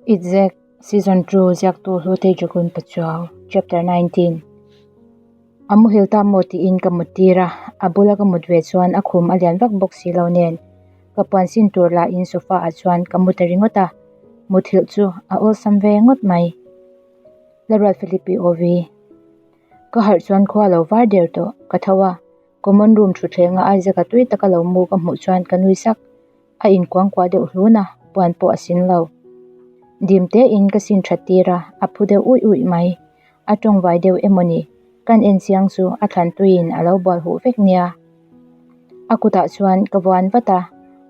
Itzek, Season 2 ziaktu Hlutei Jagun Pachuau, Chapter 19 A muhil ta maw tiin ka mut tir a, a bula ka mut ve chuan a khum a lian vak bawk si lo nen ka puan sin tur lah in sofa ah chuan ka mu ta ringawt a, muthilh chu a awlsam ve ngawt mai. Laruat Philippi OV Ka harh chuan khua lo var der tawh, ka tho a, common room thutthleng a Isaac-a tui taka lo mu ka hmuh chuan ka nui sak. A inkuangkuah deuh hlun a, puan pawh a sin lo. Dim tein ka sin that tir a, a phu deuh uih uih mai. A tawngvai deuh emaw ni? Kan en chiang chu a thlan tuiin a lo bual huh vek nia. A kutah chuan ka vuan vat a,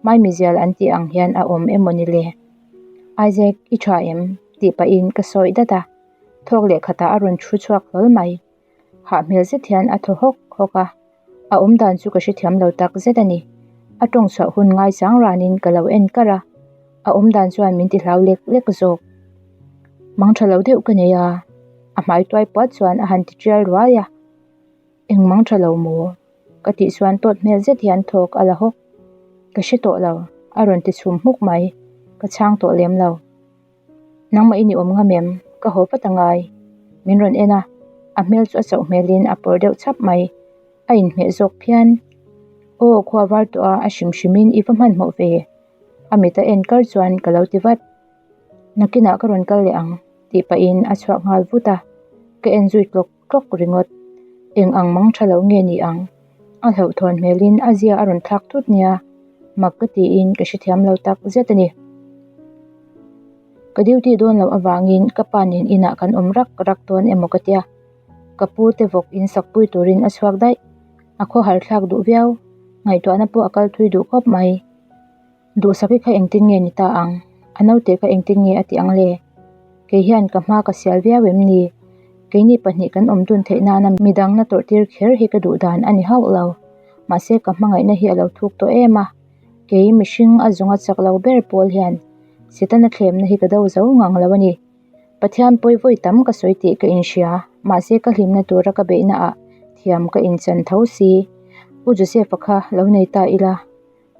maimizial an tih ang hian a awm emaw ni le? Isaac, i tha em? tih pahin ka sawi dat a, thawk leh khatah a rawn thu chhuak hlawl mai. Hah hmel zet hian a thaw hawk hawk a, a awmdan chu ka hrethiam lo tak zet a ni. A tawng chhuah hun ngaichang ranin ka lo en kar a, a awmdan chuan min ti hlau lek lek zawk. Mang tha lo deuh ka nei a, a hmai tuai puat chuan a han ti tial ruai a. Eng mang tha lo maw? Ka tih chuan tawt hmel zet hian thawk a la hawk. Ka hre tawh lo, a rawn ti chhum hmuk mai. Ka chhang tawh lem lo. Nangmah i ni awm ngam em? Ka haw vat angai. Min rawn en a, a hmel chu a chauh hmelin a pawr deuh chhap mai. A inhmeh zawk phian. Aw, khua var tawh a, a hrim hrimin i va hmanhmawh ve. A mit a en kar chuan ka lo ti vat. Nakinah ka rawn kal leh ang, tih pahin a chhuak nghal vut a. Ka en zui tlawk tlawk ringawt. Eng ang mang tha lo nge ni ang? A hlauhthawn hmelin a zia a rawn thlak thut nia, mak ka tiin ka hrethiam lo tak zet a ni. Ka duty dawn loh avangin ka pa nen inah kan awm rak rak dawn emaw ka tia, ka pu te vawk in sak pui turin a chhuak daih. A khawhar thlak duh viau, ngaihtuahna pawh a kal thui duh khawp mai. Duhsaki kha engtin nge ni ta ang? A naute kha engtin nge a ti ang le? Kei hian ka hma ka sial viau em ni? Keini pahnih kan awm dun theih nana midang na tawrh tir kher hi ka duh dan a ni hauh lo. Mahse ka hmangaihna hi a lo thuk tawh em a, kei mihring a zawnga chak lo ber pawl hian Setana thlemna hi ka do zo ngang lo a ni. Pathian pawi vawi tam ka sawi tih ka inhria, mahse ka hlimna tura ka beihna ah thiam ka inchan tho si. U Joseph-a kha lo nei ta ila.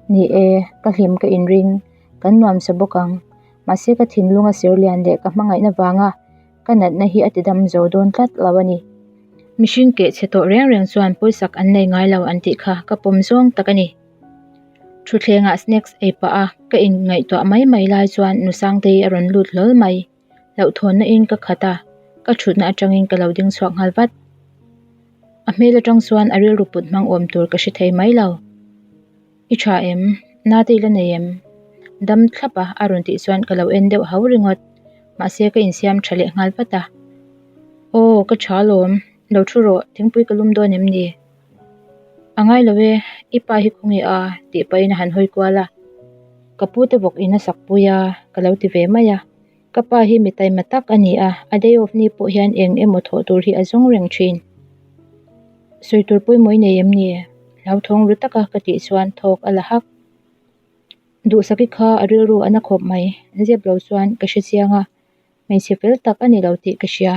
Ni e, ka hlim ka inring, kan nuam sa bawk ang. Mahse ka thinlunga sir lian leh ka hmangaihna vanga ka natna hi a tidam zo dawn tlat lo a ni. Mihring keh chhe tawh reng reng chuan pawisak an nei ngai lo an tih kha ka pawm zawng tak a ni. Thutthlengah snacks ei pah a ka inngaihtuah mai mai lai chuan Nu Sangtei a rawn lut hlawl mai. Hlauhthawnna in ka khat a, ka thutna atangin ka lo ding chhuak nghal vat. A hmel atang chuan a rilru put hmang awm tur ka hre thei mai lo. I tha em? Nate i la nei em? Dam thlap a a rawn tih chuan ka lo en deuh hau ringawt. Mahse ka insiam tha leh nghal vat a. Aw, ka tha alawm. Lo thu rawh, thingpui ka lum dawn em ni? A ngai lo e, i pa hi khawnge a? tih pahin a han hawi kual a. Ka pu te vawk in a sak pui a, ka lo ti ve mai a. Ka pa hi mi taima tak a ni a, a day off ni pawh hian eng emaw thawh tur hi a zawng reng thin. Sawi tur pawimawh i nei em ni? Hlauthawng ru taka ka tih chuan thawk a la hak. Duhsaki kha a rilru a na khawp mai, zep lo chuan ka hre chiang a, hmeichhe fel tak a ni lo tih ka hria.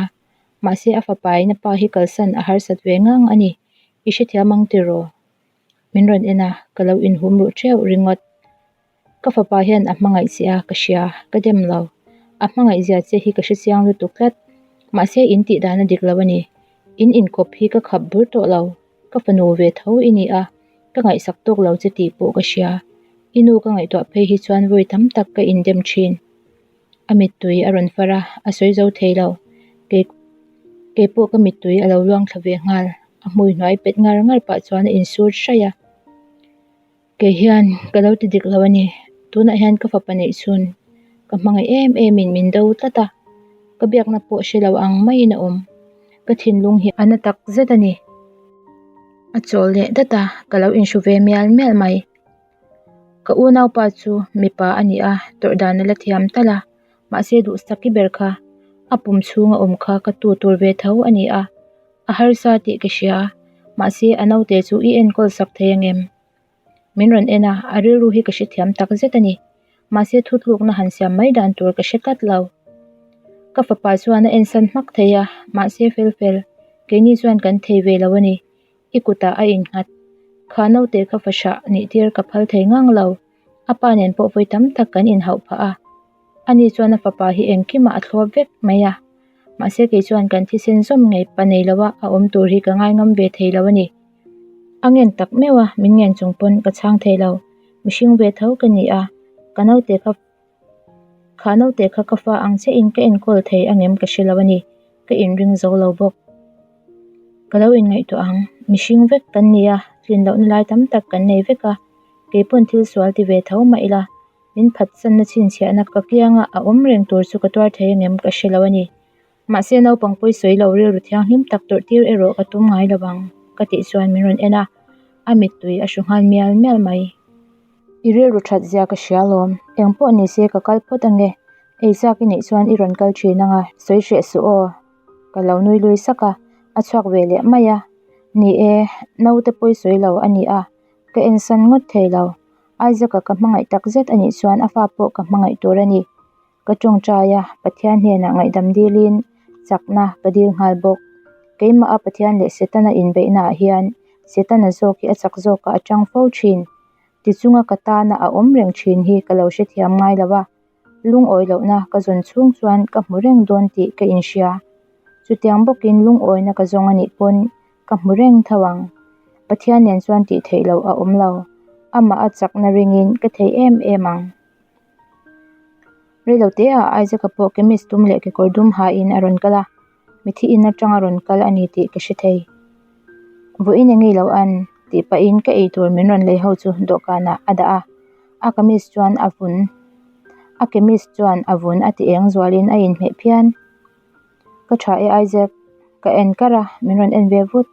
Mahse a fapa in a pa hi kalsan a harsat ve ngang a ni, i hrethiam ang tiraw? Min rawn en a, ka lo inhum ruh theuh ringawt. Ka fapa hian a hmangaih che a, ka hria, ka dem lo. A hmangaih zia che hi ka hre chiang lutuk tlat. Mahse in tih dan a dik lo a ni. In inkawp hi ka khap bur tawh lo. Ka fanu ve tho i ni a, ka ngaihsak tawk lo che tih pawh ka hria. I nu ka ngaihtuah phei hi chuan vawi tam tak ka indem thin. A mittui a rawn far a, a sawi zo thei lo. Kei kei pawh ka mittui a lo luang thla ve nghal. A hmui hnuai pet ngar ngar pah chuan a insur hraih a. Kei hian ka lo ti dik lo a ni. Tunah hian ka fapa neih chhun ka hmangaih em em in min do tlat a, ka biakna pawh hre lo ang maiin a awm. Ka thinlung hi a na tak zet a ni. A chawl leh dat a, ka lo inhru ve mial mial mai. Ka unaupa chu mipa a ni a, tawrh dan a la thiam tal a, mahse duhsaki ber kha a pum chhunga awm kha ka tu tur ve tho a ni a. A harsa tih ka hria, mahse a naute chu i enkawl sak thei ang em? Min rawn en a, a rilru hi ka hrethiam tak zet a ni. Mahse thutlukna han siam mai dan tur ka hre tlat lo. Ka fapa chuan a ensan hmak thei a, mahse fel fel, keini chuan kan thei ve lo a ni. I kutah a innghat. Kha naute kha fahrah nih tir ka phal thei ngang lo. A pa nen pawh vawi tam tak kan inhauh phah a. Ani chuan a fapa hi engkimah a thlawp vek mai a, mahse kei chuan kan thisen zawm ngei pa nei lo a a awm tur hi ka ngaingam ve thei lo a ni. A ngen tak meuh a, min ngen chung pawn ka chhang thei lo. Mihring ve tho ka ni a, ka naute kha kha naute kha ka fa ang chiahin ka enkawl thei angem ka hre lo a ni, ka inring zo lo bawk. Ka lo inngaihtuah ang, mihring vek kan ni a, tlin lohna lai tam tak kan nei vek a, kei pawn thil sual ti ve tho mah ila, min phatsanna chhinchhiahna ka kianga a awm reng tur chu ka tuar thei angem ka hre lo a ni. Mahse naupang pawi sawi lo rilru thianghlim tak tawrh tir erawh ka tum ngai lo ang ka tih chuan min rawn en a, a mittui a hru nghal mial mial mai. I rilru that zia ka hria lawm, eng pawh ni se ka kal phawt ange, ei chak i neih chuan i rawn kal thin anga sawi hreh suh aw ka lo nui lui sak a, a chhuak ve leh mai a, ni e naute pawi sawi lo a ni a, ka ensan ngawt thei lo, Isaac-a ka hmangaih tak zet a nih chuan a fa pawh ka hmangaih tur a ni. Ka tawngtai a, Pathian hnenah ngaihdam dilin chakna ka dil nghal bawk. Keimah a Pathian leh Setana inbeihna ah hian Setana zawk hi a chak zawkah a tang fo thin. Tichunga ka tana a awm reng thin hi ka lo hrethiam ngai lo a, lungawi lohna ka zawn chhung chuan ka hmu reng dawn tih ka inhria. Chutiang bawkin lungawina ka zawng a nih pawn ka hmu reng tho ang. Pathian nen chuan tih theih loh a awm lo. Amah a chakna ringin ka thei em em ang. Reilo te ah Isaac-a pawh chemist dum leh kekawr dum hain a rawn kal a, mithi in atanga rawn kal a ni tih ka hre thei. Vawiin eng nge lo an? tih pahin ka eitur min rawn lei ho chu dawhkanah a dah a, a kamis chuan a vun a chemist chuan a vun a ti eng zualin a inhmeh phian. Ka tha e Isaac, ka en kar a, min rawn en ve vut.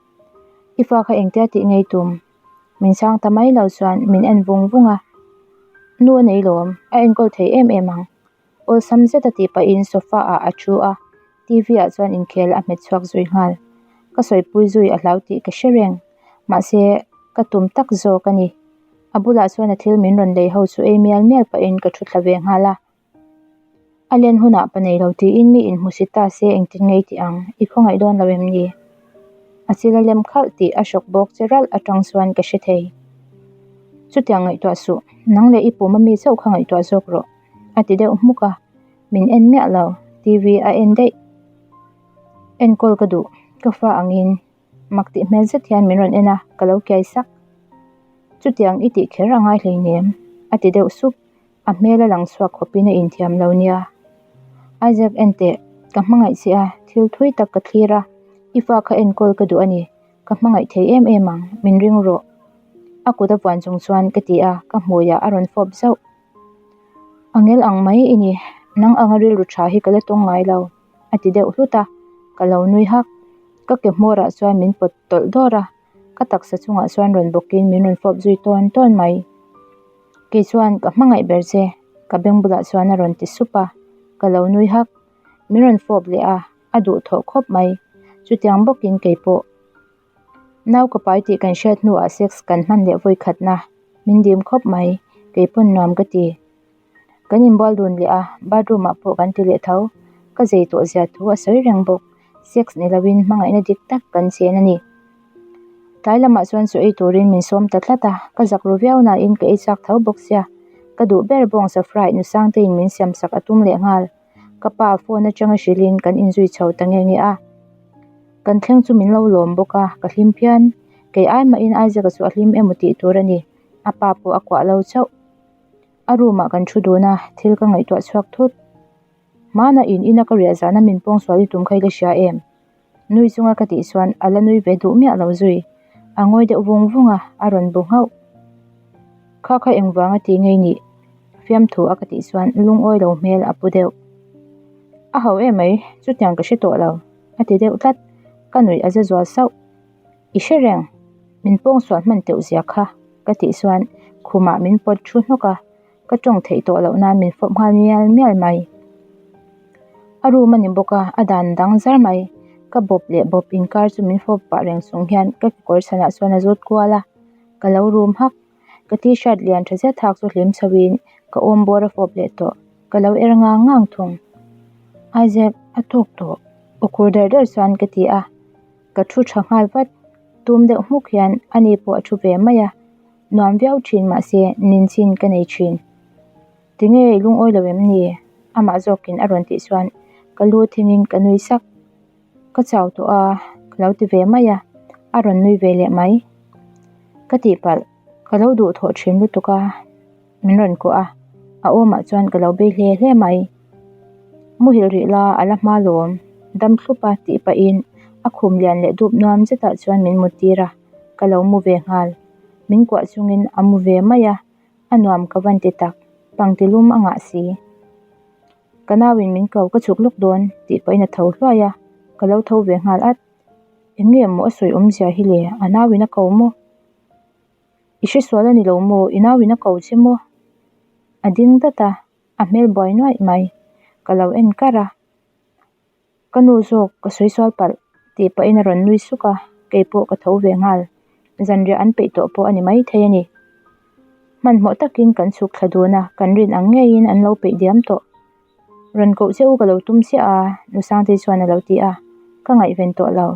I fa kha engtia tih ngei tum? Min chhang ta mai lo chuan min en vung vung a, Nu a nei lawm, a enkawl thei em em ang. Awlsam zet a tih pahin sofa ah a thu a, TV ah chuan inkhel a hmet chhuak zui nghal. Ka sawipui zui a hlau tih ka hre reng, mahse ka tum tak zawk a ni. A bulah chuan a thil min rawn lei ho chu ei mial mial pahin ka thu thla ve nghal a. A len hunah pa nei lo tiin mi inhmusit ta se engtin ngei tih ang, i khawngaih dawn lo em ni? A chil a lem khalh tih a hrawk bawk che ralh atang chuan ka hre thei. Chutiang ngaihtuah suh, nang leh i pum ami chauh kha ngaihtuah zawk rawh, a ti deuh hmuk a, min en miah lo, TV a en daih. Enkawl ka duh, ka fa angin mak tih hmel zet hian min rawn en a, ka lo kiai sak. Chutiang i tih kher a ngai hleinem, a ti deuh sup. A hmel a lang chhuak khawpin a inthiam lo nia. Isaac en teh, ka hmangaih che a, thil thui tak ka thlir a, i fa kha enkawl ka duh a ni, ka hmangaih thei em em ang, min ring rawh. A kut a vuan chung chuan ka ti a, ka hmuiah a rawn fawp zauh. A ngel ang mai i ni, nang anga rilru tha hi ka la tawng ngai lo, a ti deuh hlut a, ka lo nui hak. Ka ke hmawrah chuan min pawt tawlh dawr a. Ka taksa chungah chuan rawn bawkin min rawn fawp zui tawn tawn mai. Kei chuan ka hmangaih ber che, ka beng bulah chuan a rawn ti sup a, ka lo nui hak. Min rawn fawp leh a, a duhthawh khawp mai. Chutiang bawkin kei pawh. Nau ka pai tih kan hriat hnuah sex kan hman leh vawi khatna min dim khawp mai, kei pawn nuam ka ti. Kan inbual dun leh a, bathroom ah pawh kan ti leh tho. Ka zei tawh zia thu a sawi reng bawk. Sex ni lovin hmangaihna dik tak kan chen a ni. Tlai lamah chuan chaw ei turin min sawm ta tlat a, ka zak ru viau nain ka ei chak tho bawk sia. Ka duh ber bawngsa fry nu Sangteiin min siam sak a tum leh nghal. Ka pa phone atanga hrilhin kan inzui chho ta nge nge a. Kan thleng chu min lo lawm bawk a, ka hlim phian. Kei ai mahin Isaac-a chu a hlim emaw tih tur a ni. A pa pawh a kuah lo chauh. A room ah kan thu dun a, thil ka ngaihtuah chhuak thut. Hmana in ina ka riah zana min pawng sual i tum kha i la hria em? Nui chunga ka tih chuan a la nui ve duh miah lo zui. A ngawi deuh vung vung a, a rawn bu nghauh. Kha kha engvang a ti ngei nih? Fiamthu a ka tih chuan lungawi lo hmel a pu deuh. A ho em mai, chutiang ka hre tawh lo, a ti deuh tlat. Ka nuih a za zual sauh. I hre reng, min pawng sual hman teuh zia kha, ka tih chuan khumah min pawt thu hnawk a, ka tawng theih tawh loh nan min fawp nghal mial mial mai. A room a ni bawk a, a dan dang zar mai. Ka bawp leh bawp inkar chu min fawp pah reng chung hian ka kekawr chhanah chuan a zut kual a, ka lo rum hak. Ka t-shirt lian tha zet hak chu hlim chho in ka awm bawr a fawp leh tawh, ka lo er ngang ngang thung. Isaac, a tawk tawh, aw khur der der chuan ka ti a. Ka thu tha nghal vat, tum deuh hmuk hian ani pawh a thu ve mai a, nuam viau thin mahse nin chin ka nei thin. Tinge i lungawi lo em ni? Amah zawkin a rawn tih chuan ka lu thingin ka nui sak. Ka chau tawh a, ka lo ti ve mai a, a rawn nui ve leh mai. Ka tihpalh, ka lo duhthawh thin lutuk a, min rawn kuah a, a awmah chuan ka lo bei hle hle mai. Muhil rih la a la hma lawm, dam thlup a tih pahin a khum lian leh dup nuam zetah chuan min mut tir a, ka lo mu ve nghal. Min kuah chungin a mu ve mai a, a nuam ka van ti tak, pangti lum a ngah si. Ka nauin min ko ka chhuk lawk dawn tih pahin a tho hluai a, ka lo tho ve nghal at. Eng nge maw a sawi awmzia hi le, a nauin a ko maw? I hresual a ni lo maw, i nauin a ko che maw? A ding dat a, a hmel buai nuaih mai. Ka lo en kar a, Ka nu zawk ka sawi sual palh tih pahin a rawn nui suk a, kei pawh ka tho ve nghal. Zanriah an peih tawh pawh a ni maithei a ni. Hmanhmawh takin kan chhuk thla dun a, kan rin ang ngeiin an lo peih diam tawh. Rawn koh che u ka lo tum chiah a, Nu Sangtei chuan a lo ti a, ka ngaihven tawh lo.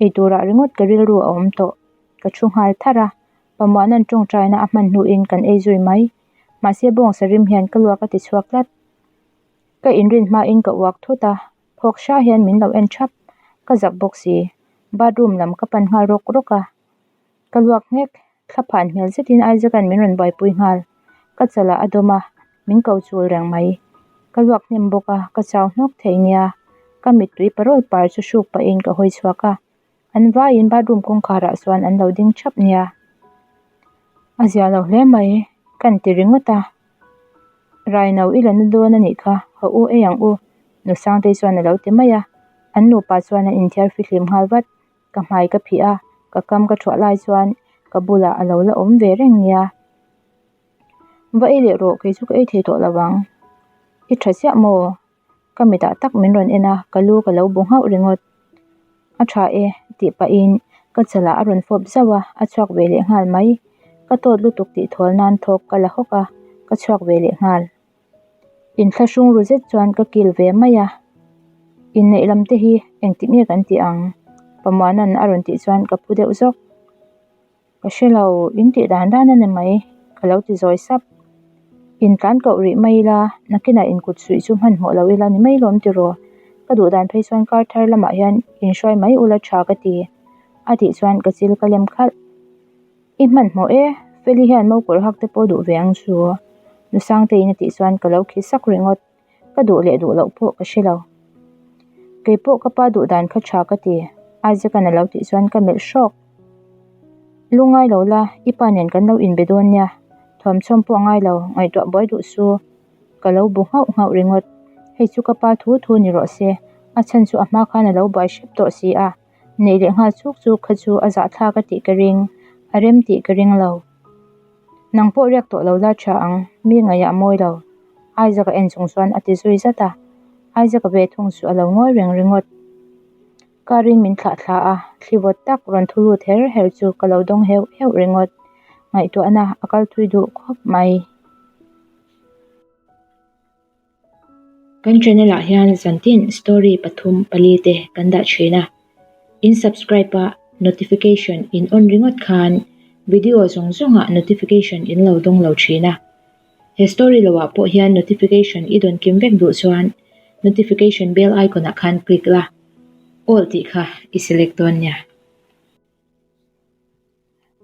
Ei turah ringawt ka rilru a awm tawh. Ka thu nghal tharh a, Pamuahna'n tawngtaina a hman hnuin kan ei zui mai. Mahse bawngsa rim hian ka luak a ti chhuak tlat. Ka inrin hmain ka uak thut a, phawk hra hian min lo en thap. Ka zak bawk si. Bathroom lam ka pan nghal rawk rawk a. Ka luak nghek, thla phan hmel zetin Isaac-a'n min rawn buaipui nghal. Ka chalah a dawm a, min ko chul reng mai. Ka luak hnem bawk a, ka chau hnawk thei nia. Ka mittui parawl par chu hruk pahin ka hawi chhuak a. An vaiin bathroom kawngkharah chuan an lo ding thap nia. A zia lo hle mai, kan ti ringawt a. Raino i la na dawn a nih kha, haw u ei ang u, Nu Sangtei chuan a lo ti mai a. An nupa chuan an inthiar fihlim nghal vat. Ka hmai ka phih a, ka kam ka thuah lai chuan ka bulah a lo la awm ve reng nia. Va ei leh rawh, kei chu ka ei thei tawh lo ang. I tha chiah maw? Ka mitah tak min rawn en a, ka lu ka lo bu nghauh ringawt. A tha e, tih pahin ka chalah a rawn fawp zauh a, a chhuak ve leh nghal mai. Ka tawt lutuk tih thawl nan thawk ka la hawk a, ka chhuak ve leh nghal. Inthlahrung ru zet chuan ka kil ve mai a, Inneih lam te hi engtik nge kan tih ang? Pamuana'n a rawn tih chuan ka phu deuh zawk. Ka hre lo, in tih dan dan a ni mai, ka lo ti zawi sap. In tlan koh rih mai ila, nakinah in kut suih chu hmanhmawh lo ila ni mai lawm tiraw? Ka duh dan phei chuan kar thar lamah hian in hruai mai ula tha ka ti, a tih chuan ka chil ka lem khalh. I hmanhmawh e, Feli hian mokawr hak te pawh duh ve ang chu, Nu Sangteiin a tih chuan ka lo khi sak ringawt. Ka duh leh duh loh pawh ka hre lo. Kei pawh ka pa duh dan kha tha ka ti, Isaac-a'n a lo tih chuan ka melh hrawk. Lu ngai lo la, i pa nen kan lo inbe dawn nia, thuamchhawm pawh a ngai lo, ngaihtuah buai duh su. Ka lo bu nghauh nghauh ringawt. Hei chu ka pa thu thu ni rawh se, a chhan chu a hma khan a lo buai hrep tawh si a, neih leh nghal chuk chuk kha chu a zahthlak a tih ka ring, a rem tih ka ring lo. Nang pawh riak tawh lo la tha ang, mi ngaihah a mawi lo. Isaac a en chung chuan a ti zui zat a, Isaac a ve thung chu a lo ngawi reng ringawt. Car in min thlah thla a, thli vawt tak rawn thu lut her her chu ka lo dawng heuh heuh ringawt. Ngaihtuahna a kal thui duh khawp mai. Kan channel ah hian zantin story pathum pali te kan dah thin a, in subscribe a notification in on ringawt khan video zawng zawng ah notification in lo dawng lo thin a, he story lo ah pawh hian notification i dawn kim vek duh chuan notification bell icon ah khan click la, all tih kha i select dawn nia.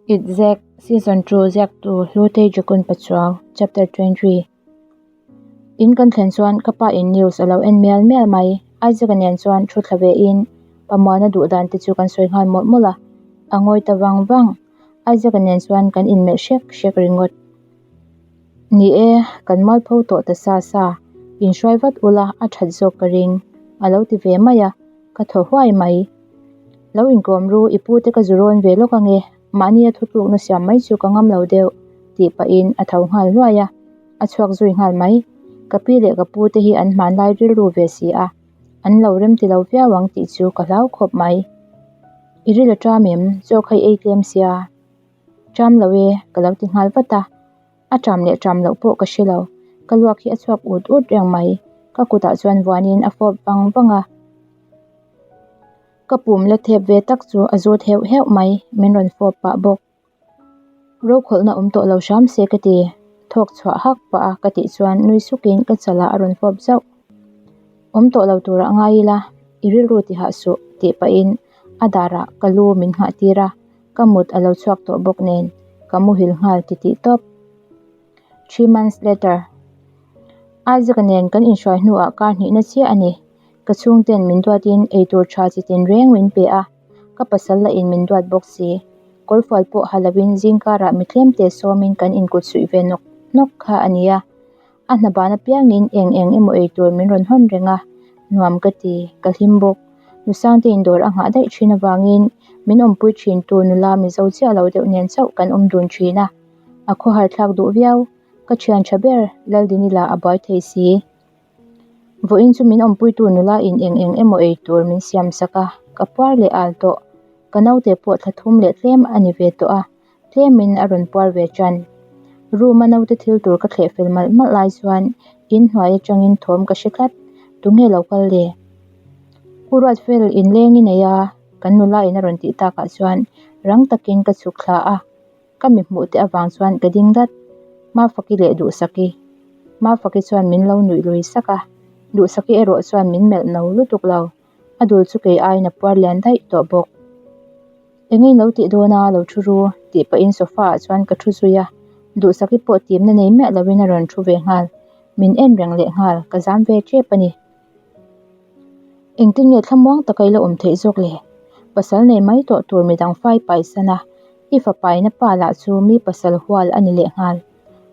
Itzek, Season 2 ziaktu Hlutei Jakun Pachuau, Chapter 23 In kan thlen chuan ka pa in news a lo en mial mial mai. Isaac-a nen chuan thu thla ve in Pamuana duh dan te chu kan sawi nghal mawlh mawlh a, a ngawi ta vang vang. Isaac-a nen chuan kan inmelh hrek hrek ringawt. Ni e, kan mualpho tawh ta sa sa, inhruai vat ula a that zawk ka ring, a lo ti ve mai a, ka thaw huai mai. Lo inkawm ru, i pu te ka zu rawn ve lawk ange, mahni a thutlukna siam mai chu ka ngam lo deuh, tih pahin a tho nghal hluai a, a chhuak zui nghal mai. Ka pi leh ka pu te hi an hmanlai rilru ve si a, an lo remti lo viau ang tih chu ka hlau khawp mai. I ril a ṭam em? Chaw kha i ei tlem sia. Ṭam lo e, ka lo ti nghal vat a. A ṭam leh ṭam loh pawh ka hre lo. Ka luak hi a chhuak ut ut reng mai. Ka kutah chuan vuanin a fawp vang vang a. Ka pum la thep ve tak chu a zut heuh heuh mai, min rawn fawp pah bawk. Rokhawlhna awm tawh lo hram se ka ti. Thawk chhuah hak pah a ka tih chuan nui sukin ka chalah a rawn fawp zauh. Awm tawh lo turah ngai ila, i rilru ti hah suh, tih pahin a darah ka lu min nghah tir a, ka mut a lo chhuak tawh bawk nen ka muhil nghal titih tawp. Three months later. Isaac-a nen kan inhruai hnuah kar hnihna chiah a ni. Ka chhungten min duatin eitur tha chi tin reng min pe a, ka pasal lahin min duat bawk si. Kawrfual pawh ha lovin zingkarah mi tlemte sawmin kan inkut suih ve nawk nawk kha a nia. A hna ban apiangin eng eng emaw eitur min rawn hawn reng a, nuam ka ti, ka hlim bawk. Nusangtein dawr a nghah daih thin avangin min awmpui thintu nula Mizo chiah lo deuh nen chauh kan awm dun thin a, a khawhar thlak duh viau. Ka thian tha ber Laldinila a buai thei si. Vawiin chu min awmpuitu nula in eng eng emaw ei tur min siam sak a, ka puar leh al tawh. Ka naute pawh thla thum leh tlem a ni ve tawh a, tlemin a rawn puar ve tan. Room a naute thil tur ka thleh fel malh malh lai chuan in hnuai atangin thawm ka hre tlat, tunge lo kal le? U Ruatfel inleng i nei a, kan nula in a rawn tih takah chuan rang takin ka chhuk thla a. Ka mi hmuh te avang chuan ka ding dat. Mafaki leh Duhsaki. Mafaki chuan min lo nuih lui sak a, Duhsaki erawh chuan min melh no lutuk lo. A dul chu kei aiin a puar lian daih tawh bawk. Eng in lo tih dawn a, lo thu ru, tih pahin sofa ah chuan ka thu zui a. Duhsaki pawh timna nei miah loin a rawn thu ve nghal. Min en reng leh nghal, ka zam ve tep a ni. Engtin nge thlamuang taka i la awm theih zawk le? Pasal nei mai tawh tur midang fai paisan a, i fapaina pa lah chu mi pasal hual a ni leh nghal.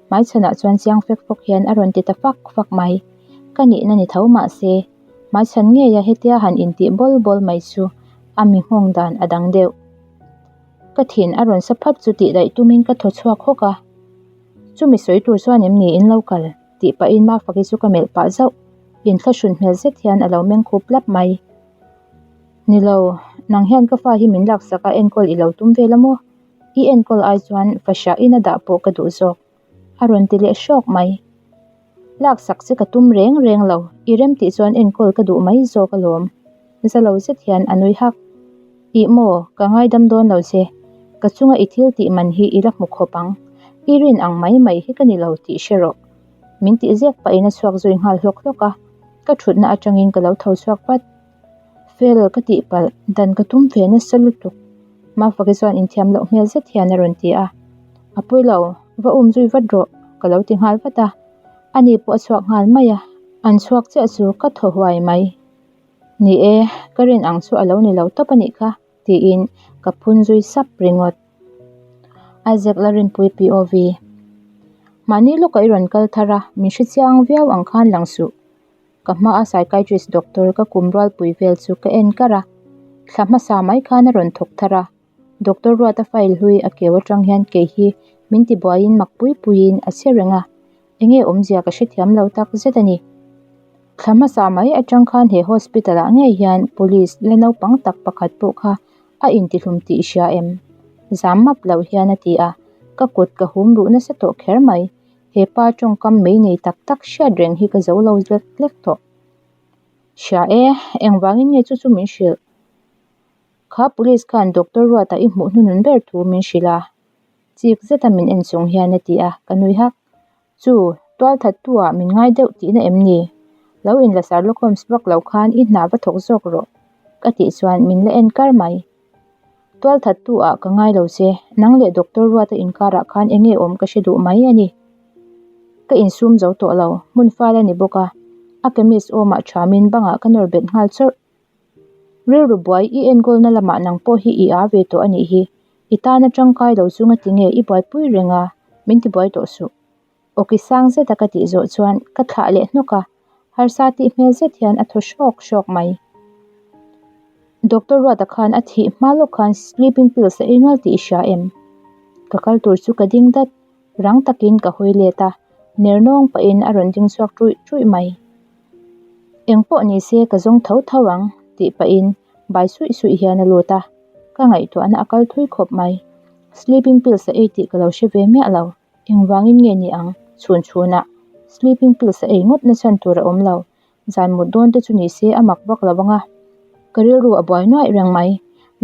Hmaichhanah chuan chiang fek fawk hian a rawn ti ta fak fak mai. Ka nihna ni tho mah se, hmaichhan ngeia hetia han intih bawl bawl mai chu a mi nghawng dan a dang deuh. Ka thin a rawn sa phat chu tih daih tumin ka thaw chhuak hawk a. Chumi sawi tur chuan em ni in lo kal? Tih pahin Mafaki chu ka melh pah zauh. Inthlahrun hmel zet hian a lo meng khup lap mai. Ni lo, nang hian ka fa hi min laksak a enkawl i lo tum vel a maw? I enkawl ai chuan fahrah in a dah pawh ka duh zawk. A rawn ti leh hrawk mai. Laksak che ka tum reng reng lo, i rem tih chuan enkawl ka duh mai zawk alawm. Za lo zet hian a nui hak. Ih maw, ka ngaidam dawn lo che. Ka chunga i thil tih man hi i la hmu khawp ang. I rin ang mai mai hi ka ni lo tih hre rawh. Min tih zek pahin a chhuak zui nghal hlawk hlawk a, ka thutna atangin ka lo tho chhuak vat. Fel ka tih palh, dan ka tum ve nasa lutuk. Mafaki chuan inthiam loh hmel zet hian a rawn ti a. A pawi lo, va um zui vat rawh, ka lo ti nghal vat a. Ani pawh a chhuak nghal mai a, an chhuak chiah chu ka thaw huai mai. Ni e, ka rin ang chu a lo ni lo tawp a nih kha, tiin ka phun zui sap ringawt. Isaac Larinpui POV. Mahni lawkah i rawn kal thar a, min hre chiang viau ang khan lang suh. Ka hmaa psychiatrist doctor ka kum rualpui vel chu ka en kar a, thla hmasa mai khan a rawn thawk thar a. Doctor Ruata file hlui a keu atang hian kei hi min tibuaiin mak pui puiin a che reng a, enge awmzia ka hrethiam lo tak zet a ni. Thla hmasa mai atang khan he hospital ah ngei hian police la naupang tak pakhat pawh kha a intihlum tih i hria em? Zam map lo hian a ti a, ka kut ka hum ruh nasa tawh kher mai. He pa tawngkam mei nei tak tak hriat reng hi ka zo lo lek lek tawh. Hria e, engvangin nge chu chu min hrilh? Kha police khan Doctor Ruata i hmuh hnunun ber thu min hrilh a, chik zeta min en chung hian a ti a, ka nui hak. Chu, tualthattu ah min ngai deuh tihna em ni? Lo inla Sherlock Holmes vak lo khan i hna va thawk zawk rawh, ka tih chuan min la en kar mai. Tualthattu ah ka ngai lo che, nang leh Doctor Ruata inkarah khan enge awm ka hre duh mai a ni. Ka insum zo tawh lo, hmun fal a ni bawk a, a chemist awmah thamin bangah ka nawr bet nghal chawrh. Rilru buai i enkawlna lamah nang pawh hi i â ve tawh a nih hi, i tana tangkai lo chu ngati nge i buaipui reng a, min tibuai tawh suh. Awki sang zeta ka tih zawh chuan ka thlah leh hnawk a, harsa tih hmel zet hian a thaw hrawk hrawk mai. Doctor Ruata khan a thih hma lawk khan sleeping pills a ei nual tih i hria em? Ka kal tur chu ka ding dat, rang takin ka hawi let a, ner nawng pahin a rawn ding chhuak ṭuih ṭuih mai. Eng pawh ni se ka zawng tho tho ang tih pahin bai suih suih hian a lut a, ka ngaihtuahna a kal thui khawp mai. Sleeping pills a ei tih ka lo hre ve miah lo. Engvangin nge ni ang? Chhun chhunah sleeping pills a ei ngawt na chhan tur a awm lo. Zan mut dawn te chu ni se a mak vak lo ang a. Ka rilru a buai nuaih reng mai.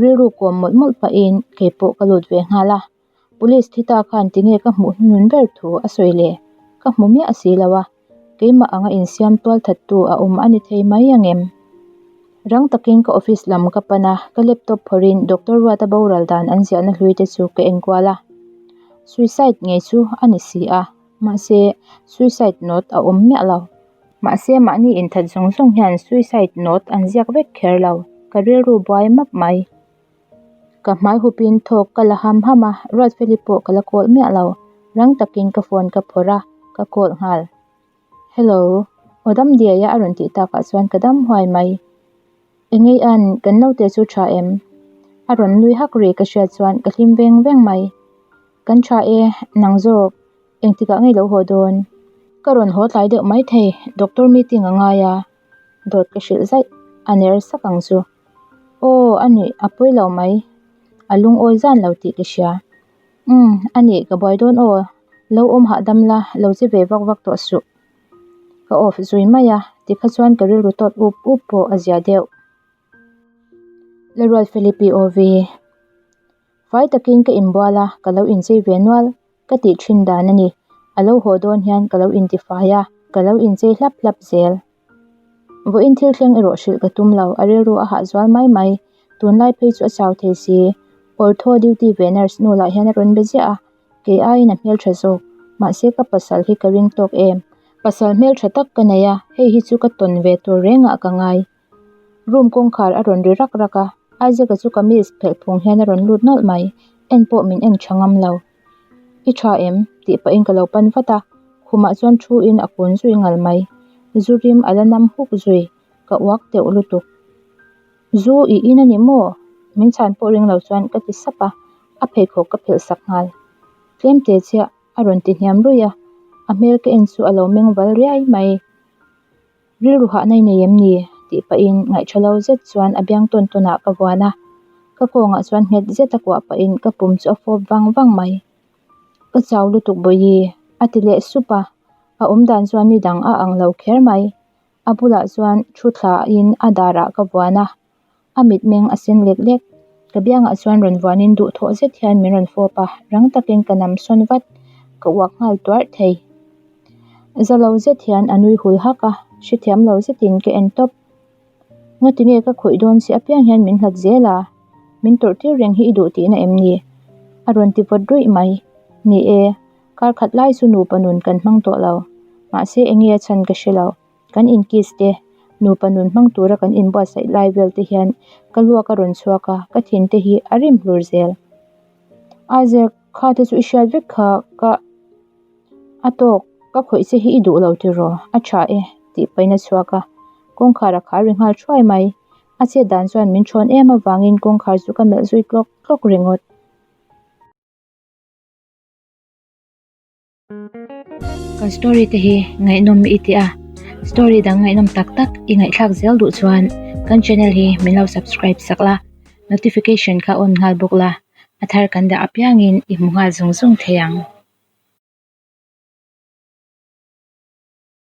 Rilru kawm mawlh mawlh pahin kei pawh ka lut ve nghal a. Police thi ta khan tinge ka hmuh hnunun ber thu a sawi le? Ka hmu miah si lo a. Keimah anga insiam tualthattu a awm a ni thei mai ang em? Rang takin ka office lam ka pan a, ka laptop phawrhin Doctor Ruata boral dan an ziahna hlui te chu ka enkual a. Suicide ngei chu a ni si a, mahse suicide note a awm miah lo. Mahse mahni inthat zawng zawng hian suicide note an ziak vek kher lo, ka rilru buai map mai. Ka hmai hupin thawk ka la ham ham a, Ruatfeli pawh ka la call miah lo. Rang takin ka phone ka phawrh a, ka call nghal. Hello, aw dam diai a a rawn tih takah chuan ka dam huai mai. Engei an, kan naute chu tha em? A rawn nui hak ri ka hriat chuan ka hlim veng veng mai. Kan tha e, nang zawk, engtikah ngei lo haw dawn? Ka rawn haw tlai deuh mai thei, doctor meeting a ngai a, dawt ka hrilh zaih, a ner sak ang chu. Aw, a nih, a pawi lo mai. A lungawi zan lo tih ka hria. Umm, a nih, ka buai dawn aw. Lo awm hahdam la, lo che ve vak vak tawh suh. Ka off zui mai a, tikha chuan ka rilru tawt up up pawh a zia deuh. Larual Philippi aw ve. Fai takin ka inbual a, ka lo inchei ve nual. Ka tih thin dan a ni. A lo haw dawn hian ka lo intifai a, ka lo inchei hlap hlap zel. Vawiin thil thleng erawh hrilh ka tum lo, a rilru a hah zual mai mai. Tunlai phei chu a chau thei si. Ortho duty ve nurse nu lah hian a rawn be ziah a, kei aiin a hmeltha zawk. Mahse ka pasal hi ka ring tawk em? Pasal hmeltha tak ka nei a, hei hi chu ka tawn ve tur rengah ka ngai. Room kawngkhar a rawn ri rak rak a, Isaac-a chu kamis phelh phung hian a rawn lut nawlh mai. En pawh min en tha ngam lo. I tha em? tih pahin ka lo pan vat a, khumah chuan thu in a kun zui ngal mai. Zu rim a la nam huk zui, ka uak teuh lutuk. Zu i in a ni maw? Min chhan pawh ring lo chuan ka ti sap a, a pheikhawk ka phelh sak nghal. Tlem te chiah a rawn ti hniam ruih a, a hmel ka en chu a lo meng val riai mai. Rilru hahna i nei em ni? tih pahin ngaihṭha lo zet chuan a biang tawn tawnah ka vuan a, ka kawngah chuan nghet zet a kuah pahin ka pum chu a fawp vang vang mai. Ka chau lutuk Bawihi, a ti leh sup a, a awmdan chuan ni dang a ang lo kher mai. A bulah chuan thu thlain a darah ka vuan a, a mitmeng a sen lek lek. Ka biangah chuan rawn vuanin duhthawh zet hian min rawn fawp a, rang takin ka nam sawn vat, ka uak nghal tuarh thei. Za lo zet hian a nui hul hak a, hrethiam lo zetin ka en tawp. Ngatinge ka khawih dawn che apiang hian min hlat zel a, min tawrh tir reng hi i duh tihna em ni? A rawn ti vawt ruih mai. Ni e, kar khat lai chu nupa nun kan hmang tawh lo. Mahse enge a chhan ka hre lo. Kan inkiss te, nupa nun hmang tura kan inbuatsaih lai vel te hian ka luak a rawn chhuak a, ka thin te hi a rim hlur zel. Isaac, kha te chu i hriat vek kha ka a tawk, ka khawih che hi i duh lo tiraw? A tha e, tih pahin a chhuak a, kawngkhar a khar ri nghal thuai mai. A chet dan chuan min thawn em avangin kawngkhar chu ka melh zui tlawk tlawk ringawt. Kan story te hi ngaihnawm i ti a, story dang ngaihnawm tak tak i ngaihthlak zel duh chuan kan channel hi min lo subscribe sak la, notification kha on nghal bawk la, a thar kan dah apiangin i hmu nghal zung zung thei ang.